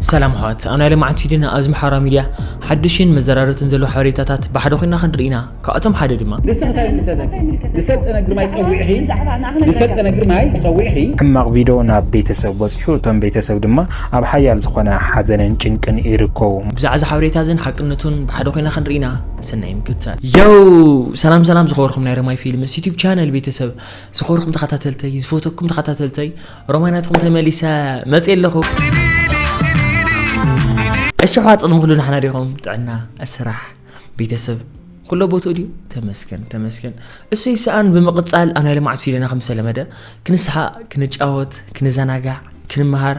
ሰላም ኣሕዋት፣ ኣብ ናይ ልምዓት ፊድና ኣብዚ ማሕበራዊ ሚድያ ሓድሽን መዘራረብትን ዘለዉ ሓበሬታታት ብሓደ ኮይና ክንርኢ ኢና። ካብኣቶም ሓደ ድማ ንስኺ እንታይ ይምልከተኪ? ንሰልጠነ ግርማይ ጸዊዕኺ፣ ንሰልጠነ ግርማይ ጸዊዕኺ። ሕማቕ ቪድዮ ናብ ቤተሰብ በጺሑ፣ እቶም ቤተሰብ ድማ ኣብ ሓያል ዝኾነ ሓዘንን ጭንቅን ይርከቡ። ብዛዕባ እዚ ሓበሬታ እዝን ሓቅነቱን ብሓደ ኮይና ክንርኢ ኢና። ሰናይ ምክትታል። ዮው! ሰላም ሰላም ዝኸበርኩም ናይ ረማይ ፊልምስ ዩቲዩብ ቻነል ቤተሰብ፣ ዝኸበርኩም ተኸታተልተይ፣ ዝፈተኩም ተኸታተልተይ፣ ሮማይ ናትኩም ተመሊሰ መጽእ ኣለኹ። እሺ ኣሕዋት፣ ቅድሚ ኩሉ ናሕና ዲኹም? ጥዕና፣ ስራሕ፣ ቤተሰብ፣ ኩሎ ቦትኡ ድዩ? ተመስገን፣ ተመስገን። እሱ ይስኣን። ብምቕጻል ኣብ ናይ ልምዓት ፊደና ከም ዝተለመደ ክንስሓቕ፣ ክንጫወት፣ ክንዘናጋዕ፣ ክንመሃር፣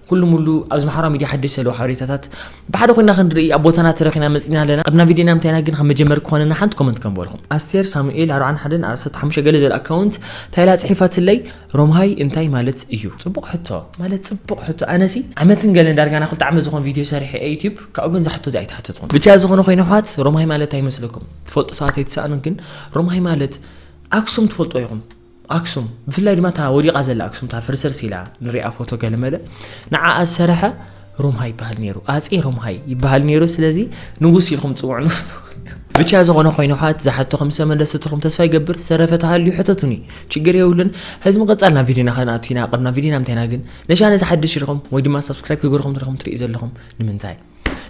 ኩሉ ሙሉ ኣብዚ ማሕበራዊ ሚድያ ሓድሽ ዘለዉ ሓበሬታታት ብሓደ ኮይና ክንርኢ ኣብ ቦታና ተረኺና መጺና ኣለና። ቅድሚ ቪድዮና ምንታይና ግን ከም መጀመሪ ክኾነና ሓንቲ ኮመንት ከንበልኩም። ኣስቴር ሳሙኤል ኣርባዓን ሓደን ኣርባዕተ ሓሙሽተ ገለ ዝብል ኣካውንት እንታይ ኢላ ጽሒፋትለይ? ሮምሃይ እንታይ ማለት እዩ? ጽቡቕ ሕቶ፣ ማለት ጽቡቕ ሕቶ። ኣነሲ ዓመትን ገለን ዳርጋ ና ክልተ ዓመት ዝኾን ቪድዮ ሰሪሐ እየ ዩቲዩብ፣ ካብኡ ግን እዛ ሕቶ እዚኣ ኣይተሓተትኩን። ብቻ ዝኾነ ኮይኑ ኣሕዋት፣ ሮምሃይ ማለት እንታይ ይመስለኩም? ትፈልጡ ሰባት ኣይትሰኣኑን፣ ግን ሮምሃይ ማለት ኣክሱም ትፈልጡ ኢኹም። ኣክሱም፣ ብፍላይ ድማ እታ ወዲቓ ዘላ ኣክሱም፣ እታ ፍርስርስ ኢላ ንሪኣ ፎቶ ገለመለ፣ ንዓኣ ዝሰረሐ ሮምሃይ ይበሃል ነይሩ። ኣጼ ሮምሃይ ይበሃል ነይሩ። ስለዚ ንጉስ ኢልኩም ጽውዑ ንፍቶ። ብቻ ዝኾነ ኮይኑ ኣሕዋት፣ ዝሓተኹም ዝተመለሰትልኩም ተስፋ ይገብር። ዝተረፈ ተሃልዩ ሕተቱኒ፣ ችግር የብሉን። ሕዚ ምቕጻል ናብ ቪድዮና ከነኣቱ ኢና። ቅድሚ ናብ ቪድዮና ምንታይና ግን፣ ነሻነ ዝሓድሽ ኢልኩም ወይ ድማ ሳብስክራይብ ክገብርኩም ትረኹም ትርእዩ ዘለኹም ንምንታይ?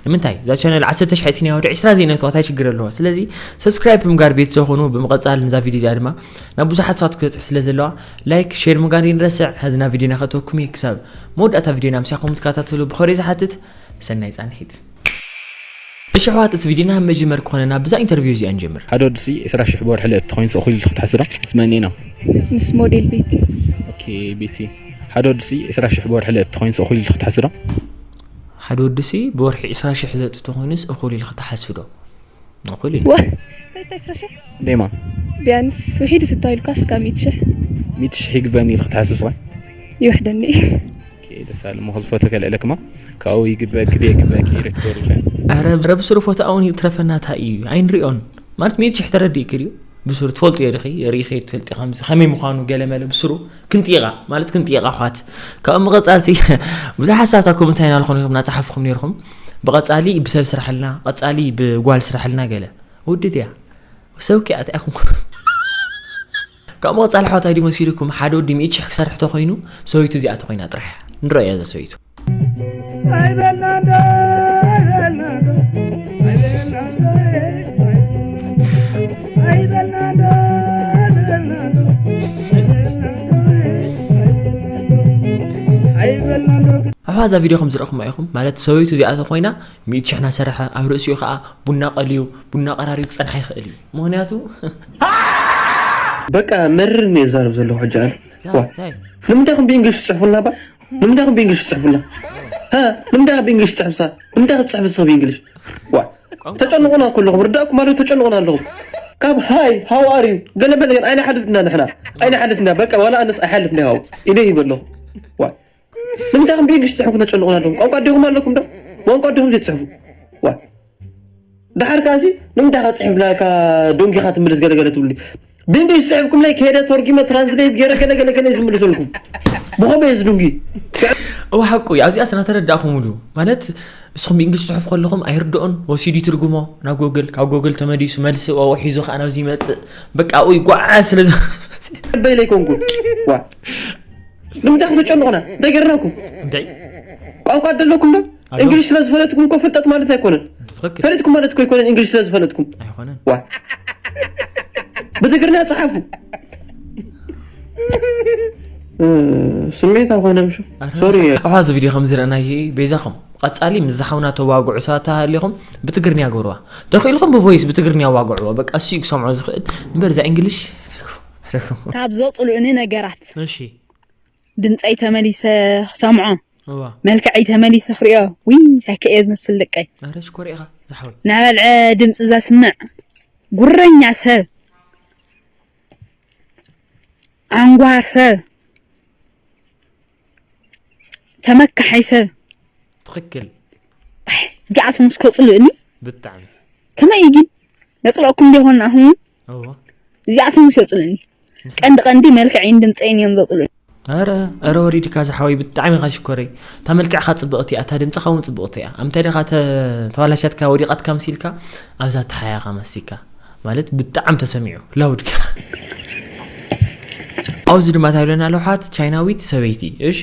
ንምንታይ? እዛ ቻነል ዓሰርተ ሽሕ ኣእቲናያ ወደ ዕስራ ዘይነእትዋ እንታይ ችግር ኣለዎ? ስለዚ ሰብስክራይብ ብምግባር ቤተሰብ ኹኑ። ብምቕጻል ነዛ ቪድዮ እዚኣ ድማ ናብ ብዙሓት ሰባት ክትበጽሕ ስለ ዘለዋ፣ ላይክ፣ ሼር ምግባር ይንረስዕ። ሕዚ ናብ ቪድዮና ከተወኩም እየ። ክሳብ መወዳእታ ቪድዮና ምሳኹም ትከታተሉ ብኸሪ ዝሓትት፣ ሰናይ ጻንሒት። እሺ ኣሕዋት፣ እቲ ቪድዮና መጀመር ክኾነና ብዛ ኢንተርቪው እዚኣ ንጀምር። ሓደ ወዲ ሲ ዕስራ ሽሕ ብወርሒ ለእቲ ተኾይኑ እኹል ኢልኪ ትሓስቢ ዶ? ምስ መን ኢና? ምስ ሞዴል ቤቲ። ኦኬ ቤቲ፣ ሓደ ወዲ ሲ ዕስራ ሽሕ ብወርሒ ለእቲ ተኾይኑ እኹል ኢልኪ ትሓስቢ ዶ? ሓደ ወዲ ሲ ብወርሒ ዕስራ ሽሕ ዘእቲ ተኾይኑስ እኹል ኢልኪ ትሓስቢ ዶ? እኹል እዩ። ዋ፣ እንታይ ዕስራ ሽሕ? ደማ። ቢያንስ ውሒድ ስታ ኢልካ እስካ ሚእቲ ሽሕ። ሚእቲ ሽሕ ይግበኒ ኢልኪ ትሓስቢ ስኻ? ይውሕደኒ። ኦኬ፣ ደስ ኣለ። እሞ ዝፎቶ ከልዕለክማ፣ ካብኡ ይግበእኪ ደይግበእኪ ኢለ ትገብሩ ኸ? ኣረ፣ ረ ብስሩ ፎቶ ኣውን ይትረፈና፣ እንታይ እዩ? ኣይንሪኦን። ማለት፣ ሚእቲ ሽሕ ተረዲእኪ ድዩ? ብስሩ ትፈልጡ እየ ድኺ? ርኢኺ ትፈልጢ፣ ከምዚ ከመይ ምዃኑ ገለ መለ ብስሩ ክንጥይቓ፣ ማለት፣ ክንጥይቓ ኣሕዋት። ካብ ምቕጻልሲ፣ ብዙሓት ሰባት ኣብ ኮመንት ኣይና ልኾኑ ኢኹም፣ እናጸሓፍኹም ነይርኹም። ብቐጻሊ ብሰብ ስራሕልና፣ ቀጻሊ ብጓል ስራሕልና ገለ። ውድድ እያ። ሰብ ከ ኣትኣኹም። ካብ ምቕጻል ኣሕዋት፣ ኣይ ድዩ መሲልኩም? ሓደ ወዲ ሚእቲ ሽሕ ክሰርሕ ተኾይኑ፣ ሰበይቱ እዚኣ ተኾይና ጥራሕ እያ። ንረኣያ እዛ ሰበይቱ። ኣይበልና እንዶ፣ ኣይበልና እንዶ፣ ኣይበልና እንዶ፣ ኣይበልና እንዶ፣ ኣይበልና እንዶ፣ ኣይበልና እንዶ፣ ኣይበልና እንዶ፣ ኣይበልና እንዶ። ኣሕዋት፣ እዛ ቪድዮ ከም ዝረእኹም ኢኹም፣ ማለት ሰበይቱ እዚኣ ተኾይና፣ ሚእቲ ሽሕ እናሰርሐ፣ ኣብ ርእሲኡ ኸኣ ቡና ቀልዩ፣ ቡና ቀራርዩ ክጸንሓ ይኽእል እዩ። ምኽንያቱ በቃ መርር እየ ዝዛረብ ዘለኹ ሕጂ ኣነ። እንታይ? ዋ። እንታይ? ንምንታይ ኢኹም ብእንግሊሽ ትጽሕፉልና ባ? ንምንታይ ኢኹም ብእንግሊሽ ትጽሕፉልና? ሃ? ንምንታይ ኢኻ ብእንግሊሽ ትጽሕፍሳ? ንምንታይ ክትጽሕፍ ንስኺ ብእንግሊሽ? ዋ። ቋንቋ ተጨንቑና ከለኹም ርዳእኩም ማለት ተጨንቑና ኣለኹም። ካብ ሃይ፣ how are you? ገለ መለ ግን ኣይንሓልፍና ንሕና። ኣይንሓልፍና። በቃ ዋላ ኣነስ ኣይሓልፍና ያው። ኢለ ይበለኹ። ዋ። ንምንታይ ኢኹም ብእንግሊሽ ትጽሕፉ ተጨንቑና ኣለኹም? ቋንቋ ኣዴኹም ኣለኩም ዶ? ቋንቋ ኣዴኹም ዘይትጽሕፉ? ዋ። ደሓር ከኣሲ ንምንታይ ኢኻ ጽሒፍና ኢልካ ዶንጊኻ ትምልስ ገለ ገለ ትብሉኒ። ብእንግሊሽ ጽሒፍኩምለይ ከይደ ተርጉመ ትራንስሌት ገይረ ገለ ገለ ገለ ዝምልሰልኩም። ብኸመይ እዚ ዶንጊ? እወ ሓቁ እዩ። ኣብዚኣስ እናተረዳእኹምሉ። ማለት ንስኹም ብእንግሊሽ ትጽሕፉ ከለኹም ኣይርድኦን፣ ወሲዱ ይትርጉሞ ናብ ጎግል፣ ካብ ጎግል ተመሊሱ መልሲ ኣብኡ ሒዙ ከኣ ናብዚ ይመጽእ። በቃ ኣብኡ ይጓዓዝ ስለ ዝ- በይለይ ኮንኩ። ዋ። ንምንታይ ኢኹም ተጨንቑና? እንታይ ገርናኩም? እንታይ? ቋንቋ ደለኩም ዶ? ኣሎ። እንግሊሽ ስለ ዝፈለጥኩም እኮ ፍልጠት ማለት ኣይኮነን። ብትኽክል። ፈሊጥኩም ማለት እኮ ኣይኮነን እንግሊሽ ስለ ዝፈለጥኩም። ኣይኮነን። ዋ። ብትግርኛ ጸሓፉ። እ፣ ስሜት ኣይኮነ ምሹ። ኣረ፣ ሶሪ። ኣሕዋት፣ እዚ ቪድዮ ከም ዝረኣናዮ እዩ። በይዛኹም ቀጻሊ ምስ ዝሓውና ተዋግዑ ሰባት ተሃሊኹም ብትግርኛ ግበርዋ። ተኽኢልኩም ብቮይስ ብትግርኛ ዋግዕዎ። በቃ እሱ እዩ ክሰምዖ ዝኽእል። እምበር እዛ እንግሊሽ ካብ ዘጽልኡኒ ነገራት እሺ። ድምፀይ ተመሊሰ ክሰምዖ፣ እዋ። መልክዐይ ተመሊሰ ክሪኦ፣ ውይ፣ እንታይ ከ እየ ዝመስል ደቀይ? ኧረ ሽኮር ኢኻ ዝሓወይ። እናበልዐ ድምፂ ዘስምዕ፣ ጉረኛ ሰብ፣ ዓንጓር ሰብ፣ ተመካሓይ ሰብ። ትኽክል። ኣይ፣ እዚኣቶም እስከ ጽልእኒ። ብጣዕሚ። ከመይ ግን ነጽልኦኩም እንዲሆን ኣሁን እዋ። እዚኣቶም ምስ የጽልእኒ። ቀንዲ ቀንዲ መልክዐይን ድምፀይን እዮም ዘጽልኡኒ። ኣረ ኣረ ወሪድካ ዝሓወይ፣ ብጣዕሚ ኢኻ ሽኮረይ። እታ መልክዕካ ጽብቕቲ እያ፣ እታ ድምጽኻ እውን ጽብቕቲ እያ። ኣምተ ዲኻ ተ- ተዋላሻትካ ወዲቓትካ መሲልካ ኣብዛ ተሓያኻ መሲካ፣ ማለት ብጣዕሚ ተሰሚዑ፣ ላውድ ጌርካ። ኣብዚ ድማ እንታይ ኢለና ኣለውሓት ቻይናዊት ሰበይቲ። እሺ።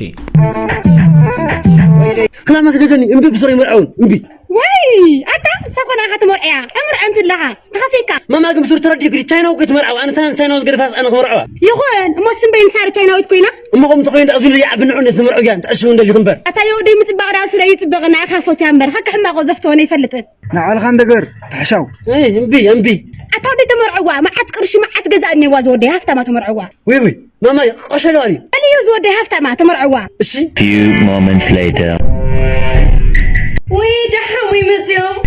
ክላ መስደደኒ እምቢ ብስሩ ይምርዐውን እምቢ። ወይ ኣታ ሰኮና ኢኻ ትመርዕያ። እምርዐ እንት ኣለኻ ተኸፊካ። ማማ ግን ብስሩ ተረዲኡ ግዲ ቻይናዊ ከይትመርዐው ኣነ ቻይናዊ ዝገደፋስ ኣነ ክመርዐዋ። ይኹን እሞ ስምበይ ንሳሪ ቻይናዊት ኮይና። እሞ ከምቲ ኮይኑ ደኣ ዝብሉ ይዓቢ ንዑ ነቲ ዝመርዐው እያ ንትዕሽው እንደልዩ ክንበር። ኣታ የወደይ ምጽባቕ ደኣ ስለ ይጽበቕና ኢኻ ፎትያ እምበር ሓቂ ሕማቕ ዘፍተወ ነይፈልጥን። ንዓልኻ እንደ ገር ትሕሻው። እምቢ እምቢ። ኣታ ወደይ ተመርዐዋ መዓት ቅርሺ መዓት ገዛ እኔዋ ዝወደይ ሃፍታማ ተመርዐዋ። ውይ ውይ ማማይ ቆሸለዋል እዩ። በልዩ ዝወደይ ሃፍታማ ተመርዐዋ። እሺ። Few moments later. ውይ ደሓሙ ይመፅኦም።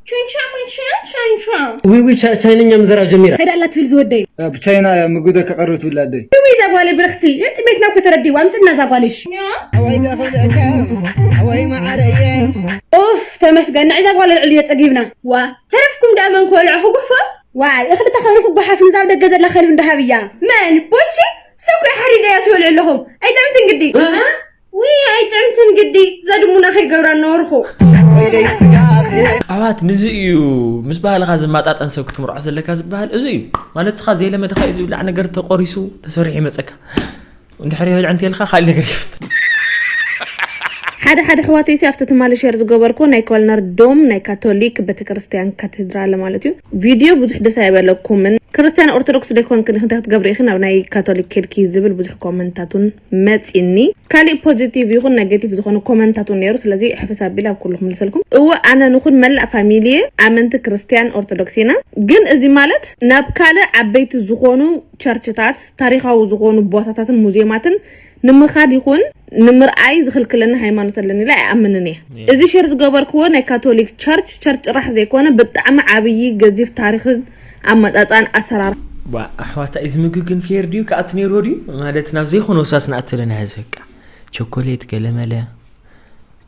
ቹንቻ ሙንቻ ቻንቻ። ውይ ውይ ቻ- ቻይንኛ ምዝራብ ጀሚራ። ከይዳ ኣላ ትብል ዝወደይ። ብቻይና ምግቢ ዶ ከቐርብ ትብል ኣደይ። ውይ እዛ ጓለይ ብርኽቲ ጥሜትና እኮ ተረዲዋ ኣምፅና እዛ ጓለይ እሺ። ኣዋይ ዳኸልእካ ኣዋይ መዓረየ። ኡፍ ተመስገን ንዕዛ ጓለ ልዕልዮ ፀጊብና። ዋ ተረፍኩም ደኣ መን ክበልዖ ክጉሕፎ። ዋይ እኽሊ ተኸሉ ክጓሓፍ ንዛ ኣብ ደገ ዘላ ከልቢ እንዳሃብ እያ። መን ቦቺ ሰብ ኮይ ሓሪደያ ትበልዑ ኣለኹም ኣይጥዕምትን ግዲ። ውይ ኣይጥዕምትን ግዲ እዛ ድሙና ከይገብራ እናወርኹ። ወይለይ ስጋኺ ኣሕዋት ንዚ እዩ ምስ ባህልኻ ዝመጣጠን ሰብ ክትምርዖ ዘለካ ዝበሃል እዚ እዩ። ማለት ስኻ ዘይለመድኻ እዩ ዝብላዕ ነገር ተቆሪሱ ተሰሪሑ ይመፀካ። እንድሕር ይበልዕ እንተልካ ካልእ ነገር ይፍት። ሓደ ሓደ ኣሕዋተይሲ ኣብቲ ትማሊ ሸር ዝገበርኩ ናይ ኮልነር ዶም ናይ ካቶሊክ ቤተክርስትያን ካቴድራል ማለት እዩ ቪድዮ ብዙሕ ደስ ኣይበለኩምን። ክርስትያን ኦርቶዶክስ ዶ ይኮንክን ኢኺ እንታይ ክትገብሪ ኢኺ ናብ ናይ ካቶሊክ ኬድኪ ዝብል ብዙሕ ኮመንታት እውን መጺኒ። ካሊእ ፖዚቲቭ ይኹን ኔጌቲቭ ዝኾነ ኮመንታት እውን ነይሩ። ስለዚ ሕፍስ ኣቢለ ኣብ ኩሉ ክምልሰልኩም። እወ ኣነ ንኹን መላእ ፋሚሊየ ኣመንቲ ክርስትያን ኦርቶዶክስ ኢና። ግን እዚ ማለት ናብ ካልእ ዓበይቲ ዝኾኑ ቸርችታት ታሪኻዊ ዝኾኑ ቦታታትን ሙዝየማትን ንምኻድ ይኹን ንምርኣይ ዝኽልክለኒ ሃይማኖት ኣለኒ ኢለ ኣይኣምንን እየ። እዚ ሸር ዝገበርክዎ ናይ ካቶሊክ ቸርች ቸርች ጥራሕ ዘይኮነ ብጣዕሚ ዓብዪ ገዚፍ ታሪኽን ኣመፃፅኣን ኣሰራርሓ ዋ ኣሕዋታ እዚ ምግቢ ግን ፌር ድዩ ክኣቱ ነይርዎ ድዩ ማለት ናብ ዘይኮነ ወስዋስ ንኣቱ ኣለና ሕዚ በቃ ቸኮሌት ገለመለ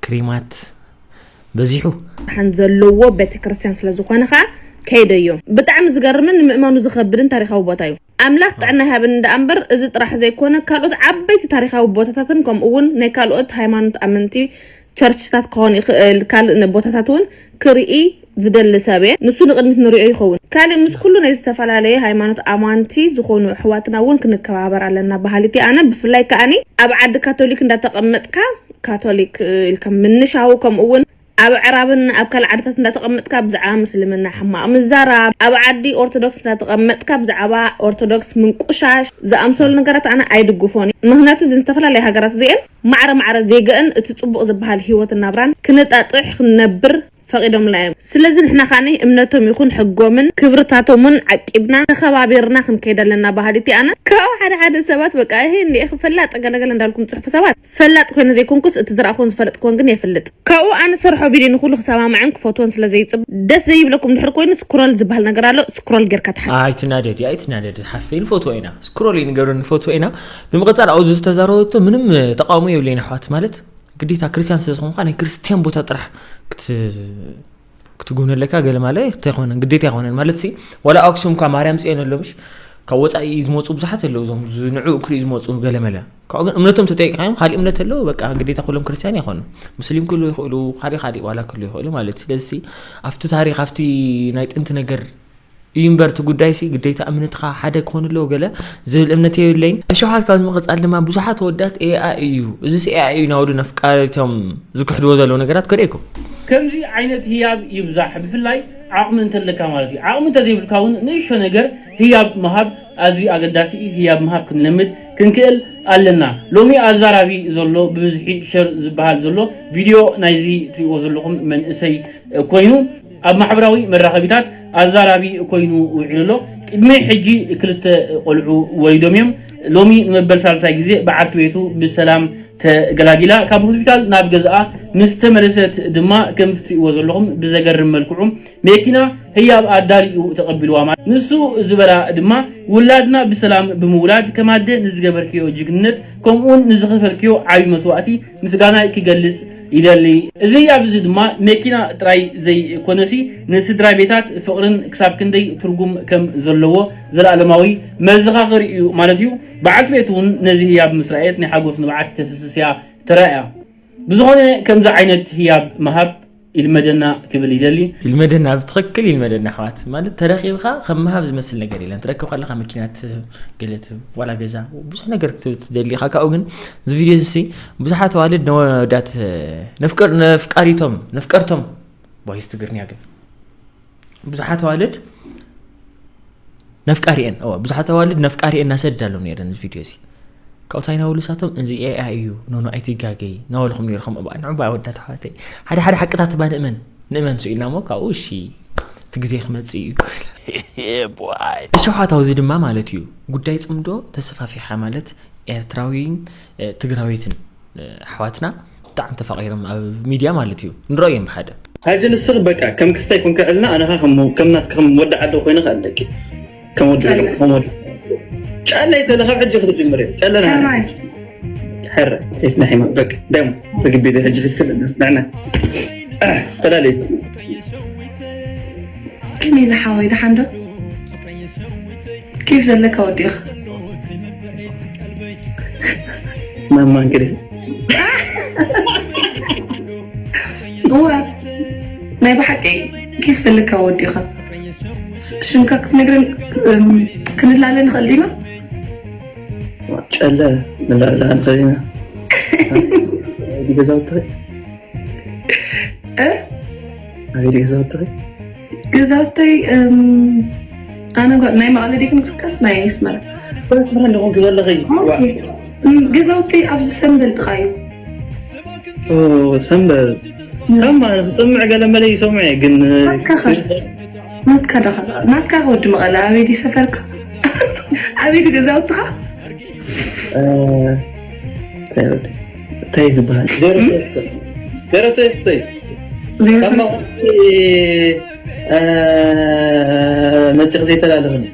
ክሬማት በዚሑ ሓን ዘለዎ ቤተክርስትያን ስለዝኾነ ከዓ ከይደዮ ብጣዕሚ ዝገርምን ንምእማኑ ዝኸብድን ታሪኻዊ ቦታ እዩ ኣምላኽ ጥዕና ይሃበኒ ደኣ እምበር እዚ ጥራሕ ዘይኮነ ካልኦት ዓበይቲ ታሪኻዊ ቦታታትን ከምኡ እውን ናይ ካልኦት ሃይማኖት ኣመንቲ ቸርችታት ክኾን ይኽእል ካልእ ቦታታት እውን ክርኢ ዝደሊ ሰብ እየ ንሱ ንቕድሚት ንሪኦ ይኸውን ካልእ ምስ ኩሉ ናይ ዝተፈላለየ ሃይማኖት ኣማንቲ ዝኾኑ ኣሕዋትና እውን ክንከባበር ኣለና በሃሊት እየ ኣነ ብፍላይ ከኣኒ ኣብ ዓዲ ካቶሊክ እንዳተቐመጥካ ካቶሊክ ኢልካ ምንሻው ከምኡ እውን ኣብ ኣዕራብን ኣብ ካልእ ዓድታት እንዳተቐመጥካ ብዛዕባ ምስልምና ሕማቕ ምዛራብ ኣብ ዓዲ ኦርቶዶክስ እንዳተቐመጥካ ብዛዕባ ኦርቶዶክስ ምንቁሻሽ ዝኣምሰሉ ነገራት ኣነ ኣይድግፎን እየ ምኽንያቱ እዘን ዝተፈላለያ ሃገራት እዚአን ማዕረ ማዕረ ዜገአን እቲ ፅቡቕ ዝበሃል ህይወትን ናብራን ክነጣጥሕ ክንነብር ፈቒዶምልና እዮም ስለዚ ንሕና ከዓኒ እምነቶም ይኹን ሕጎምን ክብርታቶምን ዓቂብና ተኸባቢርና ክንከይድ ኣለና በሃሊት እየ ኣነ ካብኡ ሓደ ሓደ ሰባት በቃ ይሄ እንዲኢኺ ፈላጥ ገለገለ እንዳልኩም ፅሑፉ ሰባት ፈላጥ ኮይነ ዘይኮንኩስ እቲ ዝረኣኹን ዝፈለጥኩዎን ግን የፍልጥ ካብኡ ኣነ ዝሰርሖ ቪድዮ ንኹሉ ክሰማምዐን ክፈትዎን ስለ ዘይፅብ ደስ ዘይብለኩም ድሕር ኮይኑ ስክሮል ዝበሃል ነገር ኣሎ ስክሮል ጌርካ ትሓ ኣይትናደዲ ኣይትናደዲ ሓፍተይ ንፈትዎ ኢና ስክሮል እዩ ንገብረ ንፈትዎ ኢና ብምቕፃል ኣብኡ ዝተዛረበቶ ምንም ተቃውሞ የብለይን ኣሕዋት ማለት ግዴታ ክርስትያን ስለ ዝኾንካ ናይ ክርስትያን ቦታ ጥራሕ ክት ክትጉህን ኣለካ ገለ ማለ እንተይኮነን ግዴታ ኣይኮነን ማለት ሲ ዋላ ኣክሱም እኳ ማርያም ፅዮን ኣሎ ምሽ ካብ ወፃኢ ዝመፁ ብዙሓት ኣለዉ እዞም ንዑ ክርኢ ዝመፁ ገለ መለ ካብኡ ግን እምነቶም ተጠይቅካዮም ካሊእ እምነት ኣለዉ በቃ ግዴታ ኩሎም ክርስትያን ኣይኮኑ ሙስሊም ክህሉ ይኽእሉ ካሊእ ካሊእ ዋላ ክህሉ ይኽእሉ ማለት እዩ ስለዚ ኣብቲ ታሪክ ኣብቲ ናይ ጥንቲ ነገር እዩ እምበር እቲ ጉዳይሲ ግዴታ እምነትኻ ሓደ ክኾን ኣለዎ ገለ ዝብል እምነት የብለይን። እሺ ኣሕዋት ካብዚ ምቕጻል ድማ ብዙሓት ኣወዳት ኤኣይ እዩ እዚስ ኤኣይ እዩ እናበሉ ነፍቃሪቶም ዝክሕድዎ ዘለዉ ነገራት ከርእየኩም። ከምዚ ዓይነት ህያብ ይብዛሕ ብፍላይ ዓቕሚ እንተለካ ማለት እዩ። ዓቕሚ እንተዘይብልካ እውን ንእሽቶ ነገር ህያብ ምሃብ ኣዝዩ ኣገዳሲ እዩ። ህያብ ምሃብ ክንለምድ ክንክእል ኣለና። ሎሚ ኣዛራቢ ዘሎ ብብዝሒ ሸር ዝበሃል ዘሎ ቪድዮ ናይዚ ትሪእዎ ዘለኹም መንእሰይ ኮይኑ ኣብ ማሕበራዊ መራኸቢታት ኣዛራቢ ኮይኑ ውዒሉ ኣሎ። ቅድሚ ሕጂ ክልተ ቆልዑ ወሊዶም እዮም። ሎሚ ንመበል ሳልሳይ ግዜ በዓልቲ ቤቱ ብሰላም ተገላጊላ ካብ ሆስፒታል ናብ ገዝኣ ምስ ተመለሰት ድማ ከምዚ ትሪእዎ ዘለኹም ብዘገርም መልክዑ መኪና ህያብ ኣዳሊኡ ተቐቢልዋ። ማለት ንሱ ዝበላ ድማ፣ ውላድና ብሰላም ብምውላድ፣ ከም ኣደ ንዝገበርክዮ ጅግንነት ከምኡውን ንዝኸፈልክዮ ዓቢ መስዋእቲ ምስጋናይ ክገልጽ ይደሊ። እዚ ህያብ እዚ ድማ መኪና ጥራይ ዘይኮነሲ፣ ንስድራ ቤታት ፍቕርን ክሳብ ክንደይ ትርጉም ከም ዘለዎ ዘለኣለማዊ መዘኻኸሪ እዩ ማለት እዩ። በዓልቲ ቤት እውን ነዚ ህያብ ምስ ረኣየት ናይ ሓጎስ ንብዓት ክተፍስስ እያ ተራእያ። ብዝኾነ ከምዚ ዓይነት ህያብ ምሃብ ይልመደና ክብል ይደሊ። ይልመደና፣ ብትኽክል ይልመደና ኣሕዋት። ማለት ተረኺብካ ከም ምሃብ ዝመስል ነገር የለን። ትረክብ ከለኻ መኪና ትህብ፣ ገለ ትህብ፣ ዋላ ገዛ፣ ብዙሕ ነገር ክትህብ ትደሊ ኢኻ። ካብኡ ግን እዚ ቪድዮ እዚ ሲ ብዙሓት ኣዋልድ ነወዳት ነፍቀር ነፍቃሪቶም ነፍቀርቶም ቦይስ ትግርኛ ግን ብዙሓት ኣዋልድ ነፍቃሪኤን እወ ብዙሓት ኣዋልድ ነፍቃሪኤን እናሰድዳሎም ነይረን እዚ ቪድዮ እዚ ካብኡ እንታይ ናበሉ ሳቶም እዚ ኤኣይ እዩ ኖኖ ኣይትጋገይ ናበልኹም ነይርኹም እባ ንዑባ ኣወዳት ኣሕዋተይ ሓደ ሓደ ሓቅታት እባ ንእመን ንእመን ስኢልና እሞ ካብኡ እሺ እቲ ግዜ ክመፅእ እዩ እሺ ኣሕዋት ኣብዚ ድማ ማለት እዩ ጉዳይ ፅምዶ ተሰፋፊሓ ማለት ኤርትራዊን ትግራዊትን ኣሕዋትና ብጣዕሚ ተፋቒሮም ኣብ ሚድያ ማለት እዩ ንረእዮም ብሓደ። ሓጂ ንስኺ በቃ ከም ክስታይ ኮንካ ዕልና ኣነኻ ከም ከም ናትካ ከም ወዲ ዓዲ ኮይነ ከኣለኪ ከም ወዲ ከም ወዲ ጫላ ይተለ ካብ ሕጂ ክትጅምር እዩ ጫላ ና ከማይ ሕረ ሴት ናይ ሃይማኖት በቃ ደሞ ተግቢ ዶ ሕጂ ሒዝክልና ንዕና ተላለይ ከመይ ዝሓወይ ደሓን ዶ ኬፍ ዘለካ ወዲኻ ማማ እንግዲህ እዋ ናይ ብሓቂ ኬፍ ዘለካ ወዲኻ ሽምካ ክትነግረን ክንላለ ንኽእል ዲና ጨለ ንላለ ንኽእል ኢና ገዛውቲ ኣበይ ገዛውቲ ገዛውተይ ኣነ ናይ መቐለ ዲክ ንክርከስ ናይ ኣስመራ ኣስመራ ኣለኹ ገዛ ኣለኸ ገዛውተይ ኣብዚ ሰንበል ጥቓ እዩ ሰንበል ከማ ክሰምዕ ገለ መለ ይሰምዐ ግን ናትካ ዳኻ ናትካ ወዲ መቐለ ኣበይ ዲ ሰፈርካ ኣበይ ዲ ገዛውትኻ እንታይ ዝበሃል ዜሮ ሶስት ዜሮ ሶስት መፅእ ዘይተላለኽኒ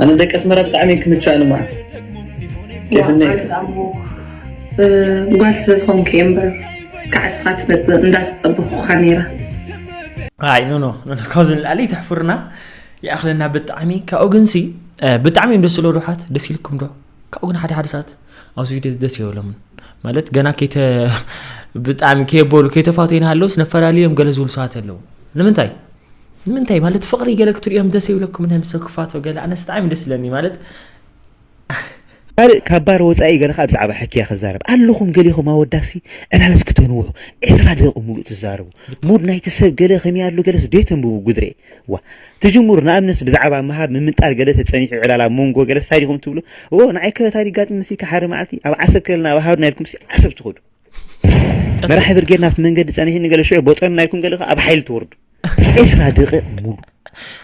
ኣነ ደቂ ኣስመራ ብጣዕሚ ክምቻ ንማ ጓል ስለ ዝኾንኩ እየ እምበር ከዓ እስኻ ትመፅእ እንዳተፀበኹኻ ነይረ ኣይ ኖ ኖ ኖ ካብዚ ንላዕሊ ተሕፍርና ይኣኽለና ብጣዕሚ ካብኡ ግንሲ ብጣዕሚ እዮም ደስ ዝለዉ ደሓት ደስ ኢልኩም ዶ ካብኡ ግን ሓደ ሓደ ሰዓት ኣብዚ ቪድዮ ደስ የብሎምን ማለት ገና ከይተ ብጣዕሚ ከየበሉ ከይተፋተዩ እናሃለውስ ነፈላልዮም ገለ ዝብሉ ሰባት ኣለዉ ንምንታይ ንምንታይ ማለት ፍቕሪ ገለ ክትሪኦም ደስ ይብለኩም ናይ ምሰብ ክፋቶ ገለ ኣነስ ብጣዕሚ ደስ ይለኒ ማለት ካልእ ካብ ባር ወፃኢ ገለ ከዓ ብዛዕባ ሕክያ ክዛረብ ኣለኹም ገሊኹም ኣወዳሲ ዕላልስ ክተንውሑ ዕስራ ደቂ ሙሉእ ትዛረቡ ሙድ ናይቲ ሰብ ገለ ከመይ ኣሎ ገለስ ደይተንብቡ ጉድሬ ዋ ትጅምሩ ንኣብነት ብዛዕባ ምሃብ ምምንጣል ገለ ተፀኒሑ ዕላል ኣብ መንጎ ገለ ስታይ ዲኹም ትብሉ እዎ ንዓይ ከ ታይ ዲጋጥም መሲልካ ሓደ መዓልቲ ኣብ ዓሰብ ከለና ኣብ ሃሩና ኢልኩም ሲ ዓሰብ ትኸዱ መራሒ ብርጌድ ናብቲ መንገዲ ፀኒሑ ንገለ ሽዑ ቦጠን ናይኩም ገለ ኣብ ሓይሊ ትወርዱ ዕስራ ደቂቕ ሙሉ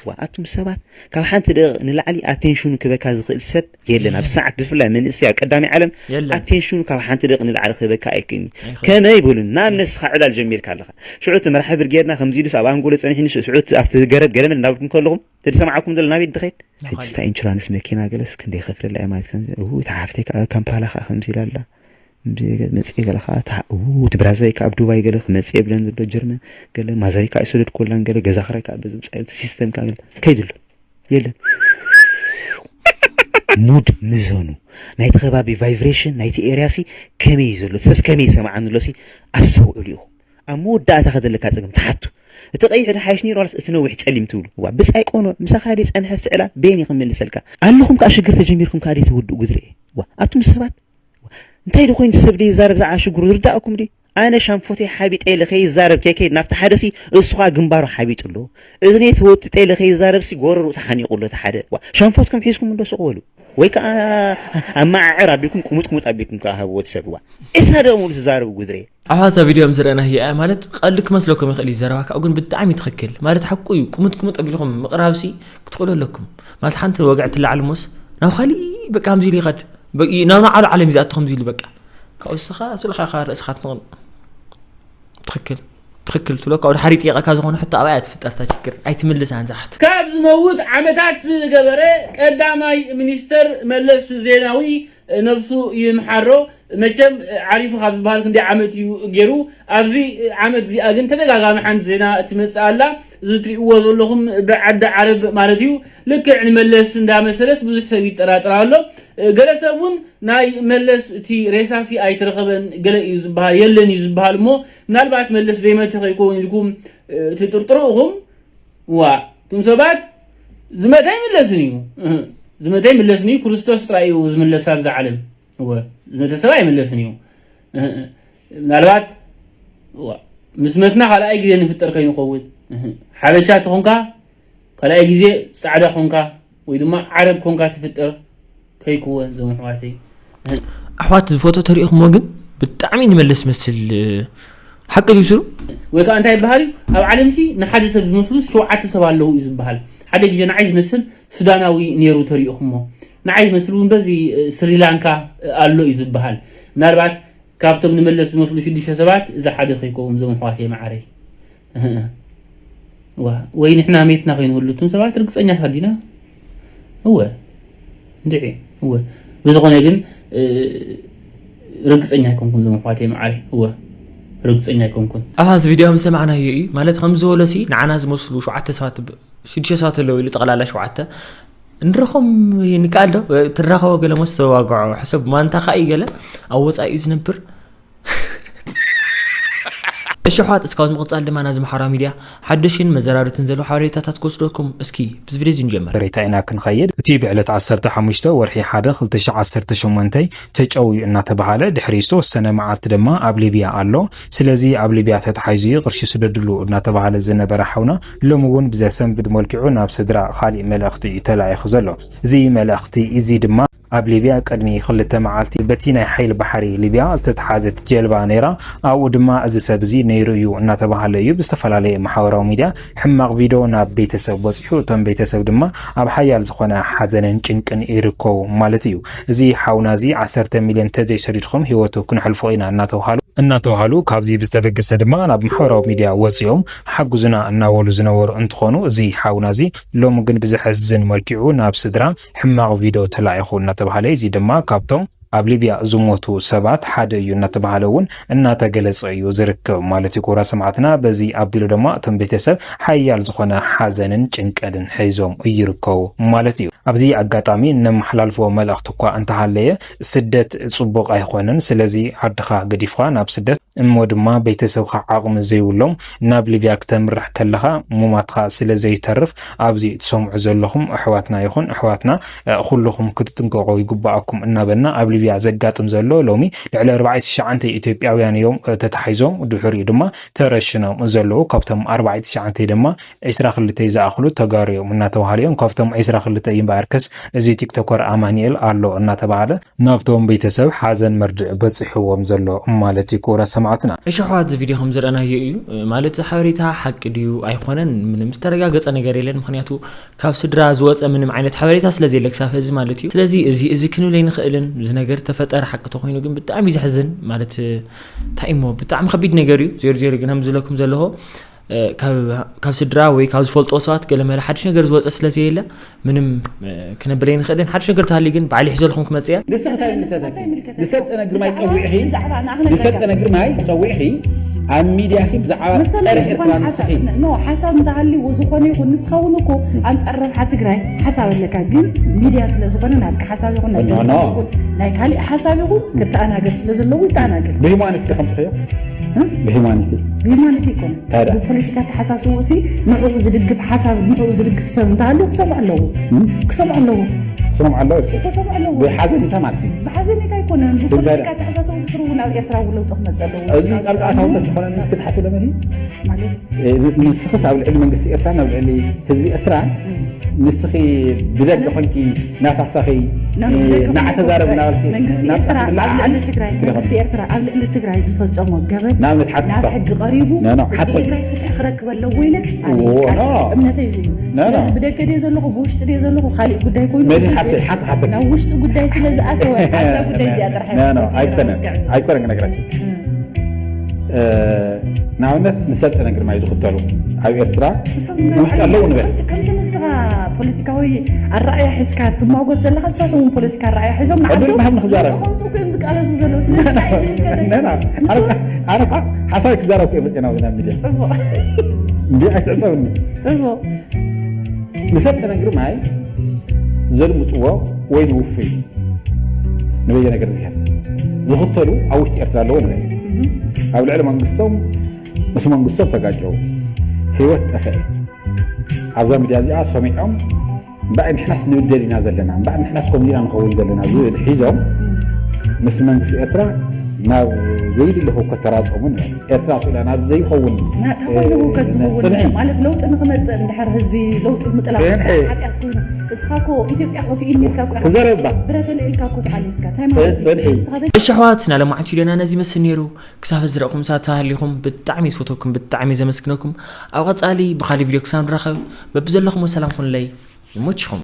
ዋ ኣቱም ሰባት ካብ ሓንቲ ደቂቕ ንላዕሊ ኣቴንሽኑ ክበካ ዝኽእል ሰብ የለን ኣብ ሰዓት ብፍላይ መንእሰይ ኣብ ቀዳሚ ዓለም ኣቴንሽኑ ካብ ሓንቲ ደቂቕ ንላዕሊ ክበካ ኣይክእልኒ ከመይ ይበሉን ንኣብነት ስኻ ዕላል ጀሚርካ ኣለኻ ሽዑ እቲ መራሒ ብርጌድና ከምዚ ኢሉስ ኣብ ኣንጎሎ ጸኒሕኒ ሽዑ እቲ ኣብቲ ገረብ ገለመል እናበልኩም ከለኹም እቲ ዝሰማዓኩም ዘሎ ናበይ ድኸይድ ሕጂ ስታ ኢንሹራንስ መኪና ገለስ ክንደይ ከፍለላ እያ ማለት ከምዚ እው እታ ሓፍተይ ከዓ ካምፓላ ከዓ ከምዚ ኢላ ኣላ መፅእ ገለ ከዓ እቲ ብራዘረይ ከዓ ኣብ ዱባይ ገለ ክመፅእ የብለን ዘሎ ጀርመን ገለ ማዘረይ ከዓ ይሰደድኮላን ገለ ገዛ ክራይ ከዓ በዚ ውፃኢ እቲ ሲስተም ከዓ ገለ ከይድሎ የለን ሙድ ምዘኑ ናይቲ ከባቢ vibration ናይቲ area ሲ ከመይ እዩ ዘሎ እቲ ሰብስ ከመይ ይሰማዓኒ ኣሎ ሲ ኣስተውዕሉ ኢኹም ኣብ መወዳእታ ከዘለካ ፀገም ትሓቱ እቲ ቀይሕ ድሓይሽ ነይሩ ዋላስ እቲ ነዊሕ ፀሊም ትብሉ ዋ ብፃይ ቆኖ ምሳኻ ደይ ፀንሐ ፍትዕላ በየን ይኽምልሰልካ ኣለኹም ከዓ ሽግር ተጀሚርኩም ከዓ ደይ ትውድኡ ጉድሪ ዋ ኣቱም ሰባት እንታይ ዶ ኮይኑ ሰብ ደይ ይዛረብ ዝዓ ሽግሩ ዝርዳእኩም ዲ ኣነ ሻንፎተይ ሓቢጠ ኢለ ከይዛረብ ከይከይድ ናብቲ ሓደ ሲ እሱ ኸዓ ግንባሩ ሓቢጡ ኣሎ እዝነይ ተወጥጠ ኢለ ከይዛረብ ሲ ጎረርኡ ተሓኒቑ ኣሎ እቲ ሓደ ዋ ሻንፎትኩም ሒዝኩም እንዶ ስቕ በሉ ወይ ከዓ ኣመዓዕር ኣቢልኩም ቁሙጥ ቁሙጥ ኣቢልኩም ከዓ ሃብዎ እቲ ሰብ ዋ ዕስራ ደቂ ሙሉ ትዛረቡ ጉድሬ ኣሕዋት እዛ ቪድዮ ምስ ረኣና ህያ ማለት ቀልዲ ክመስለኩም ይኽእል እዩ ዘረባ ካብኡ ግን ብጣዕሚ ትኽክል ማለት ሓቁ እዩ ቁሙጥ ቁሙጥ ኣቢልኩም ምቕራብ ሲ ክትኽእሉ ኣለኩም ማለት ሓንቲ ወግዒ ትለዓል እሞስ ናብ ካሊእ በቃ ከምዚ ኢሉ ይኸድ ናብ ንዓሉ ዓለም እዩ ዝኣቱ ከምዚ ኢሉ በቃ ካብኡ ንስኻ ስልኻ ኢኻ ርእስኻ ትንቕንቕ ትኽክል ትክክል ትብሎ ካብኡ ድሓር ይጥየቐካ ዝኾነ ሕቶ ኣብኣ እያ ትፍጠር እታ ችግር ኣይትምልሳን ዝሓቶ ካብ ዝመውት ዓመታት ዝገበረ ቀዳማይ ሚኒስተር መለስ ዜናዊ ነብሱ ይምሓሮ መቸም ዓሪፉ ካብ ዝበሃል ክንደይ ዓመት እዩ ገይሩ ኣብዚ ዓመት እዚኣ ግን ተደጋጋሚ ሓንቲ ዜና ትመፅእ ኣላ እዚ ትሪእዎ ዘለኹም ብዓዲ ዓረብ ማለት እዩ ልክዕ ንመለስ እንዳመሰለት ብዙሕ ሰብ ይጠራጠር ኣሎ ገለ ሰብ እውን ናይ መለስ እቲ ሬሳሲ ኣይተረኸበን ገለ እዩ ዝበሃል የለን እዩ ዝበሃል እሞ ምናልባት መለስ ዘይመተ ከይከውን ኢልኩም ትጥርጥሩ እኹም ዋ እቱም ሰባት ዝመተ ኣይምለስን እዩ ዝመተ ኣይምለስን እዩ ክርስቶስ ጥራይ እዩ ዝምለስ ኣብዚ ዓለም እወ ዝመተ ሰብ ኣይምለስን እዩ ምናልባት ምስ መትና ካልኣይ ግዜ ንፍጠር ከይንኸውን ሓበሻ ተኾንካ ካልኣይ ግዜ ፃዕዳ ኮንካ ወይ ድማ ዓረብ ኮንካ ትፍጠር ከይክወን ዞም ኣሕዋተይ ኣሕዋት ዝፎቶ ተሪእኹሞ ግን ብጣዕሚ ንመለስ መስል ሓቂ ድዩ ስሩ ወይ ከዓ እንታይ ይበሃል እዩ ኣብ ዓለም ሲ ንሓደ ሰብ ዝመስሉ ሸውዓተ ሰብ ኣለዉ እዩ ዝበሃል ሓደ ግዜ ንዓይ ዝመስል ሱዳናዊ ነይሩ ተሪእኹሞ ንዓይ ዝመስል እውን በዚ ስሪላንካ ኣሎ እዩ ዝበሃል ምናልባት ካብቶም ንመለስ ዝመስሉ ሽዱሽተ ሰባት እዚ ሓደ ከይከውን ዞም ኣሕዋተይ መዓረይ ወይ ንሕና ሜትና ከይንህሉ እቱም ሰባት ርግፀኛ ካዲና እወ እንድዒ እወ ብዝኾነ ግን ርግፀኛ ኣይኮንኩን ዞም ኣሕዋተይ መዓረይ እወ ርግፀኛ ኣይኮንኩን ኣብዚ ቪድዮ ምስ ሰማዕናዮ እዩ ማለት ከምዚ ዝበሎ ሲ ንዓና ዝመስሉ ሸውዓተ ሰባት ሽዱሽተ ሰባት ኣለዉ ኢሉ ጠቕላላ ሸውዓተ ንረኸም ንከኣል ዶ ትራኸቦ ገለ መስ ተዋግዖ ሕሰብ ማንታ ከዓ እዩ ገለ ኣብ ወፃኢ እዩ ዝነብር እሺ ኣሕዋት እስካብ ምቕፃል ድማ ናዚ ማሕበራዊ ሚድያ ሓደሽን መዘራርትን ዘለዉ ሓበሬታታት ክወስደኩም እስኪ ብዚ ቪድዮ እዚ ንጀምር። ሬታ ኢና ክንኸይድ እቲ ብዕለት ዓሰርተ ሓሙሽተ ወርሒ ሓደ ክልተ ሽሕ ዓሰርተ ሸሞንተ ተጨውዩ እናተባሃለ ድሕሪ ዝተወሰነ መዓልቲ ድማ ኣብ ሊብያ ኣሎ። ስለዚ ኣብ ሊብያ ተታሒዙ እዩ ቅርሺ ስደድሉ እናተባሃለ ዝነበረ ሓውና ሎሚ እውን ብዘሰንብድ መልክዑ ናብ ስድራ ካሊእ መልእኽቲ እዩ ተላኢኹ ዘሎ። እዚ መልእኽቲ እዚ ድማ ኣብ ሊብያ ቅድሚ ክልተ መዓልቲ በቲ ናይ ሓይሊ ባሕሪ ሊብያ ዝተተሓዘት ጀልባ ነይራ። ኣብኡ ድማ እዚ ሰብ እዚ ነይሩ እዩ እናተባሃለ እዩ ብዝተፈላለየ ማሕበራዊ ሚድያ ሕማቕ ቪድዮ ናብ ቤተሰብ በፂሑ። እቶም ቤተሰብ ድማ ኣብ ሓያል ዝኾነ ሓዘንን ጭንቅን ይርከቡ ማለት እዩ። እዚ ሓውና እዚ ዓሰርተ ሚልዮን ተዘይሰዲድኹም ህይወቱ ክነሕልፎ ኢና እናተባሃሉ እናተባሃሉ ካብዚ ብዝተበገሰ ድማ ናብ ማሕበራዊ ሚድያ ወፂኦም ሓግዙና እናበሉ ዝነበሩ እንትኾኑ እዚ ሓውና እዚ ሎሚ ግን ብዘሐዝን መልኪዑ ናብ ስድራ ሕማቕ ቪድዮ ተላኢኹ እናተባሃለ እዚ ድማ ካብቶም ኣብ ሊብያ ዝሞቱ ሰባት ሓደ እዩ እናተባሃለ እውን እናተገለፀ እዩ ዝርከብ ማለት እዩ። ክቡራት ሰማዕትና በዚ ኣቢሉ ድማ እቶም ቤተሰብ ሓያል ዝኾነ ሓዘንን ጭንቀልን ሒዞም ይርከቡ ማለት እዩ። ኣብዚ ኣጋጣሚ እነመሓላልፎ መልእኽቲ እኳ እንተሃለየ ስደት ፅቡቕ ኣይኾነን። ስለዚ ዓድኻ ገዲፍኻ ናብ ስደት እሞ ድማ ቤተሰብኻ ዓቕሚ ዘይብሎም ናብ ሊብያ ክተምርሕ ከለኻ ሙማትኻ ስለ ዘይተርፍ ኣብዚ ትሰምዑ ዘለኹም ኣሕዋትና ይኹን ኣሕዋትና ኩልኹም ክትጥንቀቑ ይግባኣኩም እናበልና ኣብ ሊብያ ዘጋጥም ዘሎ ሎሚ ልዕሊ ኣርባዕተ ትሽዓተ ኢትዮጵያውያን እዮም ተታሒዞም ድሕሪኡ ድማ ተረሽኖም ዘለዉ ካብቶም ኣርባዕተ ትሽዓተ ድማ ዒስራ ክልተ ዝኣኽሉ ተጋሩ እዮም እናተባሃሉ እዮም ካብቶም ዒስራ ክልተ እዩ እምበኣርከስ እዚ ቲክቶከር ኣማኒኤል ኣሎ እናተባሃለ ናብቶም ቤተሰብ ሓዘን መርድእ በፂሕዎም ዘሎ ማለት እዩ ክቡራት ሰማዕትና። እሺ ኣሕዋት እዚ ቪድዮ ከም ዝረኣናዮ እዩ ማለት እዚ ሓበሬታ ሓቂ ድዩ ኣይኮነን ምንም ዝተረጋገፀ ነገር የለን ምክንያቱ ካብ ስድራ ዝወፀ ምንም ዓይነት ሓበሬታ ስለ ዘየለ ክሳብ ሕዚ ማለት እዩ ስለዚ እዚ እዚ ክንብል ኣይንኽእልን እዚ ነገር ተፈጠረ ሓቂ ተኮይኑ ግን ብጣዕሚ እዩ ዘሕዝን ማለት እንታይ እሞ ብጣዕሚ ከቢድ ነገር እዩ ዜሮ ዜሮ ግን ከም ዝለኩም ዘለኹ ካብ ስድራ ወይ ካብ ዝፈልጦ ሰባት ገለመለ ሓድሽ ነገር ዝወፀ ስለ ዘየለ ምንም ክነብል ኣይንኽእልን ሓድሽ ነገር ተሃልዩ ግን ባዕሊ ሒዘልኩም ክመፅእ እያ ንስኺ እንታይ ይምልከተኪ ዝሰልጠነ ግርማይ ፀዊዕኺ ዝሰልጠነ ግርማይ ፀዊዕኺ ኣብ ሚድያኺ ብዛዕባ ፀረ ኤርትራ ንስኺ ኖ ሓሳብ እንተሃልይዎ ዝኾነ ይኹን ንስኻ እውን እኮ ኣንፃር ረብሓ ትግራይ ሓሳብ ኣለካ ግን ሚድያ ስለ ዝኾነ ናትካ ሓሳብ ይኹን ናይ ናይ ካሊእ ሓሳብ ይኹን ክተኣናገድ ስለ ዘለዎ ይተኣናገድ ብሂማኒቲ ከምፅኽዮ ብሂማኒቲ ብሂማኒቲ ይኮነ ብፖለቲካ ተሓሳስቡ ሲ ንዕኡ ዝድግፍ ሓሳብ ንዕኡ ዝድግፍ ሰብ እንተሃልዩ ክሰምዑ ኣለዎ ክሰምዑ ኣለዎ ክሰምዑ ኣለዎ ክሰምዑ ኣለዎ ብሓዘኔታ ማለት እዩ ብሓዘኔታ ይኮነ ብፖለቲካ ተሓሳስቡ ብስሩ እውን ኣብ ኤርትራ እውን ለውጢ ክመፅእ ኣለዎ እዚ ጣልቃ ኣታውነት ዝኾነ ክትሓስቡ ለመዲ ማለት ንስኽስ ኣብ ልዕሊ መንግስቲ ኤርትራ ናብ ልዕሊ ህዝቢ ኤርትራ ንስኺ ብደገ ኮንኪ ናሳኽሳኺ ናዕተዛረብ ናበልኪ መንግስቲ ኤርትራ ኣብ ልዕሊ ትግራይ መንግስቲ ኤርትራ ኣብ ልዕሊ ትግራይ ዝፈጸሞ ገበን ንኣብነት ሓቂ ናብ ሕጊ ቀሪቡ ህዝቢ ትግራይ ፍትሒ ክረክብ ኣለዎ ኢለ እምነተይ እዚ እዩ ስለዚ ብደገ ድየ ዘለኹ ብውሽጢ ድየ ዘለኹ ካሊእ ጉዳይ ኮይኑ ናብ ውሽጢ ጉዳይ ስለ ዝኣተወ ኣብዛ ጉዳይ እዚኣ ጥራሕ ኣይኮነን ኣይኮነን ክነግረኪ ንኣብነት ንሰልጠነ ግርማይ ዝኽተሉ ኣብ ኤርትራ ውሽጢ ኣለዉ ንበል። ከምቲ ንስኻ ፖለቲካዊ ኣረኣያ ሒዝካ ትማጎት ዘለኻ ንሳቶም እውን ፖለቲካ ኣረኣያ ሒዞም ንዓዱ ዕድል ምሃብ ንኽዛረብ። ከምፅኡ እዮም ዝቃለሱ ዘለዉ ስለዚ እንታይ እዩ ዝብል ከለካ ነና ንሱስ ኣነ እኳ ሓሳብ ክዛረብ እኮ መፅና ናብ ሚድያ ፅቡቕ እንዲ ኣይትዕፀብኒ ፅቡቕ ንሰልጠነ ግርማይ ዘልምፅዎ ወይ ንውፉይ ንበየነ ገርዝሄር ዝኽተሉ ኣብ ውሽጢ ኤርትራ ኣለዎ ንበል። ኣብ ልዕሊ መንግስቶም ምስ መንግስቶም ተጋጨው ህይወት ጠፍአ። ኣብዛ ሚድያ እዚኣ ሰሚዖም እምበኣር ንሕናስ ንብደል ኢና ዘለና እምበኣር ንሕናስ ከምዚ ኢና ንኸውን ዘለና ዝብል ሒዞም ምስ መንግስቲ ኤርትራ ናብ ዘይድለ ህውከት ተራፀሙ ንበል። ኤርትራ ስኢላ ናብ ዘይኸውን ተኾይኑ ህውከት ዝኸውን ጽንሒ። ማለት ለውጢ ንክመፅእ እንድሕር ህዝቢ ለውጢ ምጥላብ ጽንሒ። ሓጢኣት ኮይኑ እስኻ ኮ ኢትዮጵያ ኮፍ ኢልካ ኮ ኢኻ ክዘረባ ብረት ኣልዒልካ ኮ ተቓሊስካ እንታይ ማለት እዩ ጽንሒ። ንስኻ እሺ ኣሕዋት ናሎም ዓንቱ ዶና ነዚ መስል ነይሩ። ክሳብ ዝረእኹም ሳታ ሃሊኹም ብጣዕሚ ዝፈተኩም ብጣዕሚ ዘመስግነኩም። ኣብ ቀጻሊ ብኻሊ ቪድዮ ክሳብ ንራኸብ በብዘለኹም ሰላም ኩንለይ። ይሞችኹም።